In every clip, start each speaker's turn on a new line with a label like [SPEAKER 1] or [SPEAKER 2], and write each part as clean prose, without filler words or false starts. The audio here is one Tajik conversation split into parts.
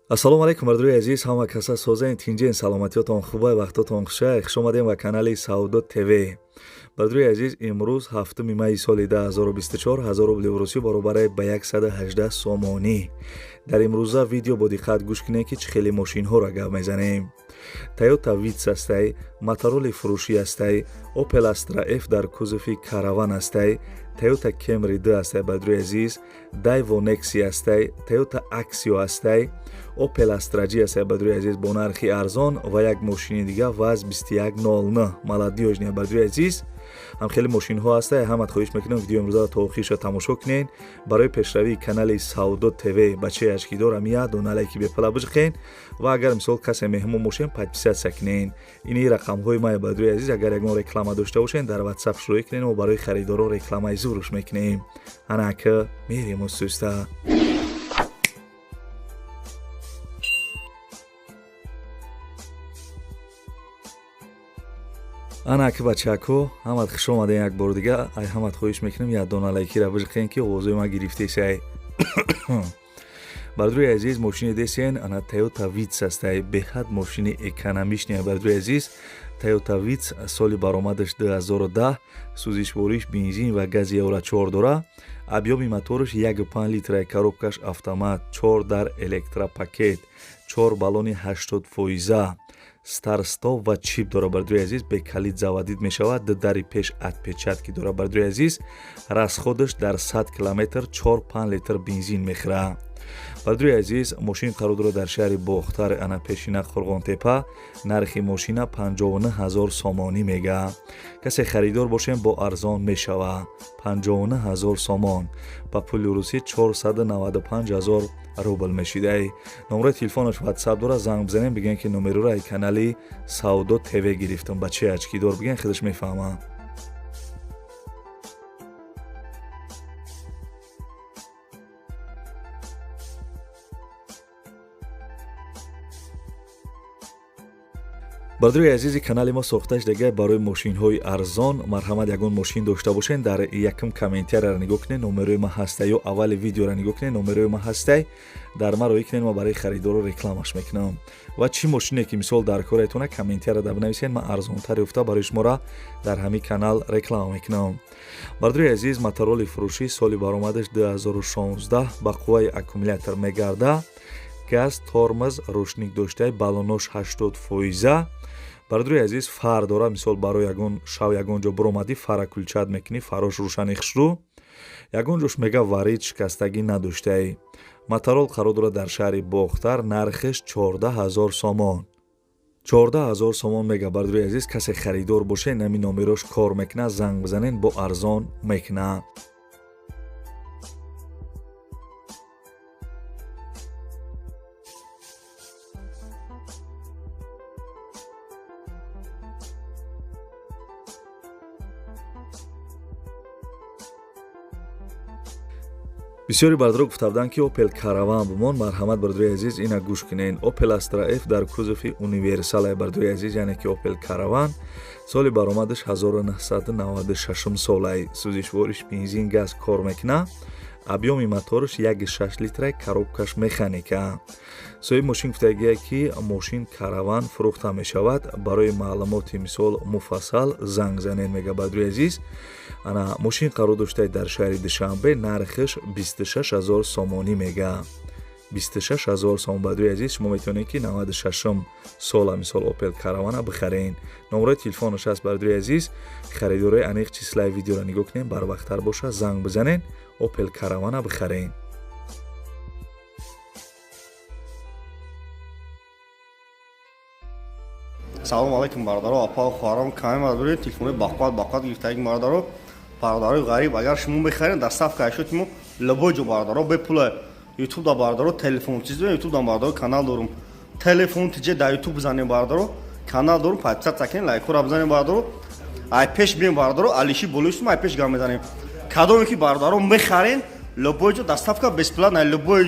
[SPEAKER 1] Ассалому алайкум, бардорои азиз, ҳама каса созаен, тинҷен, саломатиётон хубай, вақтотон хушай. Хуш омадем ба канали Савдо ТВ. Бардорои азиз, имрӯз 7 майи соли 2024, 1000 рубли русӣ баробаре ба 118 сомонӣ. Дар имрӯза видео бо диққат гӯш кунед, ки чӣ хеле мошинҳоро гап мезанем. Тойота Витс ҳастай, Моторолли фурӯшӣ ҳастай, Опел Астра Ф дар кузови Караван ҳастай, Тойота Кемри 2 ҳастай, бардорои азиз, Дайво Некси ҳастай, Тойота Аксио ҳастай, Опел Астра Ҷи ҳастай, бардорои азиз, бо нархи арзон ва як мошини дига ВАЗ 2109 молодёжный, бардорои азиз. Ҳам хеле мошинҳо ҳастай. Ҳамат хоҳиш мекунам, видео имрӯзаро то охирша тамошо кунед. Барои пешравии канали Савдо ТВ бачаи ашкидорам як дона лайки бепала биҷиқен ва агар мисол касе меҳмон бошем, подписаться кунед. Ини рақамҳои мая, бардорои азиз, агар ягон реклама дошта бошен, дар Ватсап шурӯъ кунед, мо барои харидоро рекламаи зуруш мекунем. Анака мерем устуста. Анаки бачако, ҳамат хуш омадем як бор дига. Ай ҳамат хоҳиш мекунем, як дона лайкира биҷиқен, ки овозои ман гирифтесай. Бардорои азиз, мошини десен, ана Тойота Витс ҳастай, беҳад мошини экономичный, бардорои азиз. Тойота Витс, соли баромадаш 2010, сӯзишвориш бензин ва гази Евро 4 дора. Объёми мотораш 1,5 литра, коробкаш автомат, 4 дар электропакет, 4 баллони 80 фоиза, старт-стоп ва чип дора, бардорои азиз, бе калид заводить мешавад, ду дари пеш отпечатки дора, бардорои азиз. Расходаш дар 100 километр 4-5 литр бензин мехӯрад. Бардорои азиз, мошин қарор дорад дар шаҳри Бохтар, ана пешина Қурғонтепа. Нархи мошина 59 ҳазор сомонӣ мега. Касе харидор бошем, бо арзон мешава. 59 ҳазор сомон ба пули русӣ 495 ҳазор рубл мешидай. Номерои телефонаш Ватсап дора, занг бизанем, бигӯем, ки номероро ай канали Савдо ТВ гирифтам, бачаи ачкидор бигӯем, худаш мефаҳмад. Бардорои азизи, канали мо сохташ дега барои мошинҳои арзон. Марҳамат, ягон мошин дошта бошен, дар якум комментарияро нигоҳ кунед, номерои ма ҳастай, ё аввали видеоро нигоҳ кунед, номерои ма ҳастай, дар ма роӣ кунед, ма барои харидоро рекламаш мекунам. Ва чӣ мошине ки мисол дар кораетона, комментария да бинависед, ман арзонтар ёфта барои шуморо дар ҳамин канал реклама мекунам. Бардорои азиз, Моторолли фурӯшӣ, соли баромадаш 2016, ба қувваи аккумулятор мегарда, газ, тормоз, рушник доштаи, баллонош 80 фоиза. Бародари азиз, фар дора, мисол барои ягон шав ягон ҷо биромадӣ, фара включать мекунӣ, фарош рӯшани хушрӯ. Ягон ҷош мега варид шикастагӣ надоштаи. Моторол қарор дорад дар шаҳри Бохтар, нархеш 14 ҳазор сомон, 14 ҳазор сомон мега. Бародари азиз, касе харидор боше, нами номерош кор мекунад, занг бизанед, бо арзон мекунад. Бисёри бардоро гуфта буданд, ки Опел Караван бумон. Марҳамат, бардорои азиз, ина гӯш кунед. Опел Астра Ф дар кузови универсал, бардорои азиз, яъне ки Опел Караван, соли баромадаш 1996 солай, сӯзишвориш бензин, газ кор мекунад, объёми мотораш 1,6 литра, коробкаш механика. Соҳиби мошин гуфтагие, ки мошин Караван фурӯхта мешавад, барои маълумоти мисол муфассал занг занед, мега. Бардорои азиз, ана мошин қарор доштаи дар шаҳри Душанбе, нархаш 26 ҳазор сомонӣ мега, 26 ҳазор сомон. Бардорои азиз, шумо метавонед, ки 96 сола мисол Опел Каравана бихарен. Номерои телефонаш ҳаст, бардорои азиз, харидорои аниқ числаи видеоро нигоҳ кунед, барвақттар боша, занг бизанед, Опел Каравана бихарен.
[SPEAKER 2] Салому алайкум, бародаро, апа, хоҳарон. Каме мардори телефони бақват бақват гирифтаги, бародаро, бародарои ғариб, агар шумо мехаред, доставка ашёти мо любой ҷо, бародаро, бепула. Ютуб да, бародаро, телефон чиз, ютуб да, бародаро, канал дорум, телефон тиҷе да ютуб бизанем, бародаро, канал дорум, подписаться кунед, лайкҳоро бизанем, бародаро. Ай пеш бием, бародаро, алиши болои ай пеш гам мезанем. Кадоме ки, бародаро, мехарен, любой ҷо доставка бесплатно, любой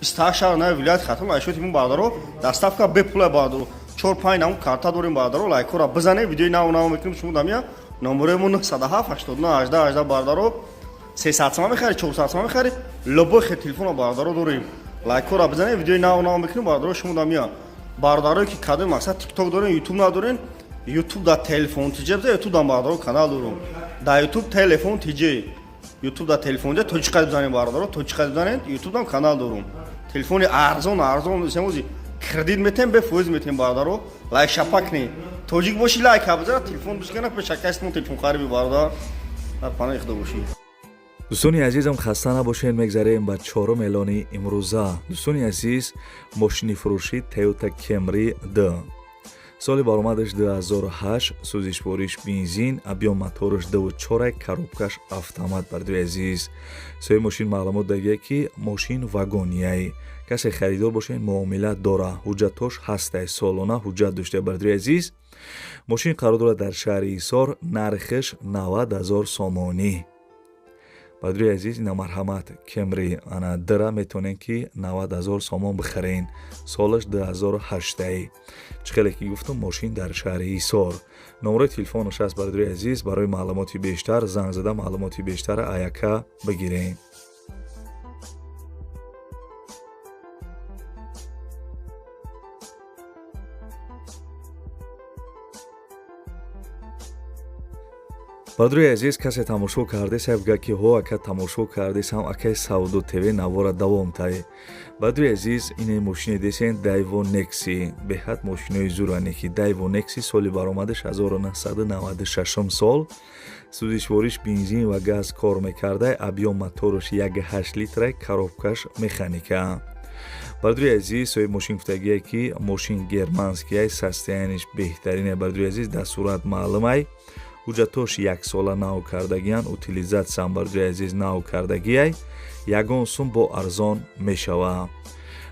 [SPEAKER 2] 28 шаҳр на вилоят Хатлон ашёти мо, бародаро, доставка бепула, бародаро. Чор панҷ намуд карта дорем, бародаро, лайкҳоро бизанем, видеои нав нав мекунем. Шумо дамия номерои мо 907 89 18 18, бародаро. 300 сомон мехари, 400 сомон мехари, любой хе телефона, бародаро, дорем. Лайкора бизанед, видеои нав нав мекунем, бародаро шумо да меян. Бародарое ки кадом мақсад TikTok дорен, YouTube надорен, YouTube да телефон ТЖ бизан, YouTube да бародаро канал дорум. Да YouTube телефон ТЖ. YouTube да телефон ТЖ точка бизанед бародаро, точка бизанед, YouTube дам канал дорум. Телефони арзон, арзон, семози кредит метем, бе фоиз метем бародаро. Лайк шапак не. Тоҷик боши лайк бизан, телефон бишкана пешакастмон телефон хариби бародар. Дар паноҳи Худо бошӣ.
[SPEAKER 1] Дӯстони азизам, хаста набошед, мегзарем ба чорум эълони имрӯза. Дӯстони азиз, мошинифурӯшӣ Toyota Camry D. Соли баромадаш 2008, сӯзишвориш бензин, объём мотораш 2.4, коробкаш автомат. Бардои азиз, соҳиби мошин маълумот дагия, ки мошин вагонияй. Касе харидор бошед, муомила дора, ҳуҷҷатҳош ҳастай, солона ҳуҷҷат дошта. Бардои азиз, мошин қарор дорад дар шаҳри Ҳисор, нархаш 90 ҳазор сомонӣ. Бардои азиз, ина марҳамат, Кемри ана дра метавонем ки 90 ҳазор сомон бихарен. Солаш 2008. Чӣ хеле ки гуфтам, мошин дар шаҳри Ҳисор. Номерои телефонаш аст, бардои азиз, барои маълумоти бештар занг зада маълумоти бештара аяка бигирем. Бардои азиз, касе тамошо кардесай, бга ки ҳо, ака, тамошо кардесам, акаи Савдо ТВ навора давом тай. Бардои азиз, ине мошине десен, Дайво Некси, беҳад мошинои зуране ки Дайво Некси, соли баромадаш 1996 сол, сӯзишвориш бензин ва газ кор мекарда, объём мотораш 1.8 литра, коробкаш механика. Бардои азиз, соҳиби мошин гуфтагие, ки мошин германскияй, состояниш беҳтарине. Бардои азиз, дар сурат маълумай, ҳуҷҷатҳош яксола нав кардагиян, утилизатсиям, бардои азиз, нав кардагиай, ягон сум бо арзон мешава.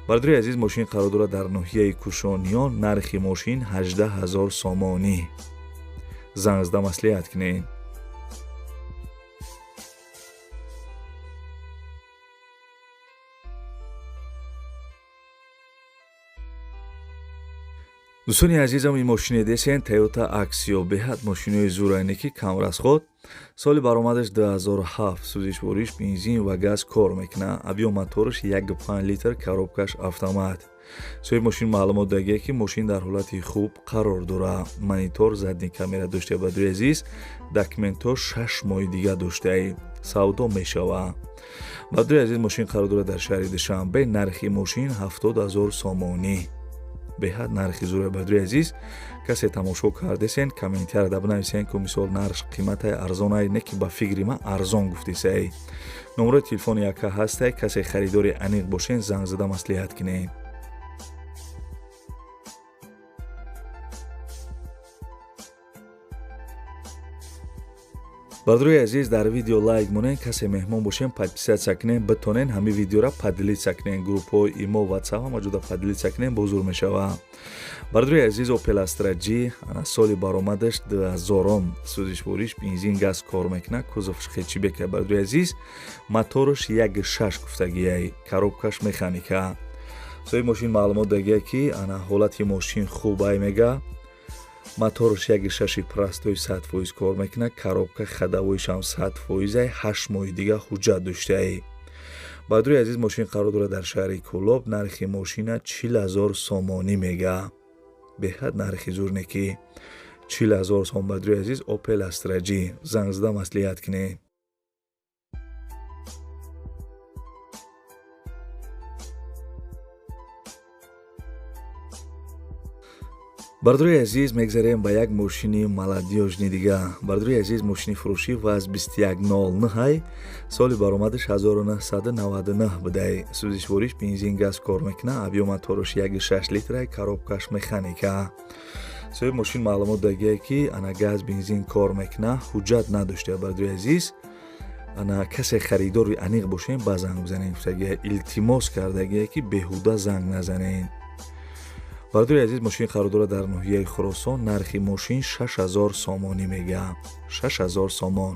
[SPEAKER 1] Бардои азиз, мошин қарор дорад дар ноҳияи Кушониён, нархи мошин 18 ҳазор сомонӣ. Занг зада маслиҳат кунед. Дӯстони азизам, ин мошине десен, Toyota Axio, беҳад мошинои зурайне ки камрасход. Соли баромадаш 2007, сӯзишвориш бензин ва газ кор мекунад, объём мотораш 1.5 литр, коробкаш автомат. Соҳиби мошин маълумот дагия, ки мошин дар ҳолати хуб қарор дорад, монитор, задний камера дошта. Бардои азиз, документҳо 6 моҳи дига доштаи, савдо мешавад. Бардои азиз, мошин қарор дорад дар шаҳри Душанбе, нархи мошин 70 ҳазор сомонӣ. Беҳад нархи зура. Бардои азиз, касе тамошо кардесен, комментарияда бинависен, ки мисол нарх қиматай арзонай, не ки ба фикри ман арзон гуфтесай. Номерои телефони яка ҳастай, касе харидори аниқ бошен, занг зада маслиҳат кунед. Бардорои азиз, дар видео лайк монен, касе меҳмон бошен, подписаться кунен, битонен ҳамин видеора поделиться кунен, группҳои имо, ватсап, ҳама ҷода поделиться кунен, бозур мешава. Бардорои азиз, Opel Astra G, ана соли баромадаш 2000, сӯзишвориш бензин, газ кор мекунад, кузовш хэтчбека. Бардорои азиз, мотораш 1.6 гуфтагиай, коробкаш механика. Соҳиби мошин маълумот дагия, ки ана ҳолати мошин хубай мега, мотораш 1.6 простой 100% кор мекунад, коробка ходовойшам 100%, 8 моҳи дига ҳуҷҷат доштаи. Бардорои азиз, мошин қарор дорад дар шаҳри Кӯлоб, нархи мошина 40 ҳазор сомонӣ мега. Беҳад нархи зурне ки 40 ҳазор сом. Бардорои азиз, Opel Astra G, занг зада маслиҳат кунед. Бардорои азиз, мегзарем ба як мошини молодёжный дига. Бардорои азиз, мошини фурӯшӣ ВАЗ 2109, соли баромадаш 1999 будай, сӯзишвориш бензин, газ кор мекунад, объём мотораш 1.6 литра, коробкаш механика. Соҳиби мошин маълумот дагия, ки ана газ, бензин кор мекунад, ҳуҷҷат надошта. Бардорои азиз, ана касе харидори аниқ бошем, ба занг бизанем гуфтагия, илтимос кардагия, ки беҳуда занг назанед. Бардори азиз, мошин қарор дорад дар ноҳияи Хуросон, нархи мошин 6000 сомонӣ мега, 6000 сомон.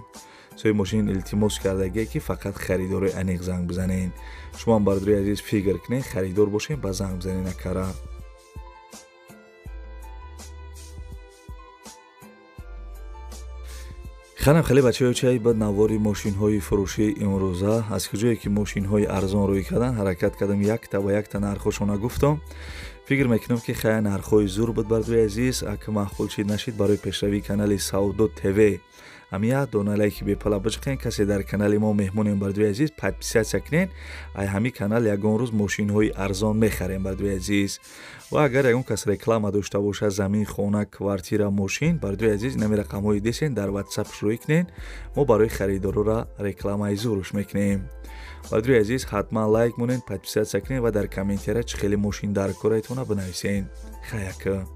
[SPEAKER 1] Соҳиби мошин илтимос кардагие, ки фақат харидори аниқ занг бизанед. Шумоам, бардори азиз, фикр кунед, харидор бошед, ба занг бизанед накара. Ханам хеле, бачаҳо, чай ба навори мошинҳои фурӯшии имрӯза. Аз куҷое ки мошинҳои арзон рӯй кардан, ҳаракат кардам, якта ба якта нархҳошона гуфтам. Фикр мекунам, ки хая нархҳои зур буд. Бардои азиз, ака маъқул чид нашид, барои пешравии канали Савдо ТВ ҳам як дона лайки бепала бичиқен. Касе дар канали мо меҳмонем, бардои азиз, подписаться кунен. Ай ҳами канал ягон рӯз мошинҳои арзон мехарем, бардои азиз. Ва агар ягон кас реклама дошта бошад, замин, хона, квартира, мошин, бардои азиз, инами рақамҳои десен, дар Ватсап шурӯъ кунен, мо барои харидорора рекламаи зуруш мекунем. Бардои азиз, ҳатман лайк монен, подписаться кунен ва дар комментария чӣ хеле мошин дар корайтона бинависен. Хаяка.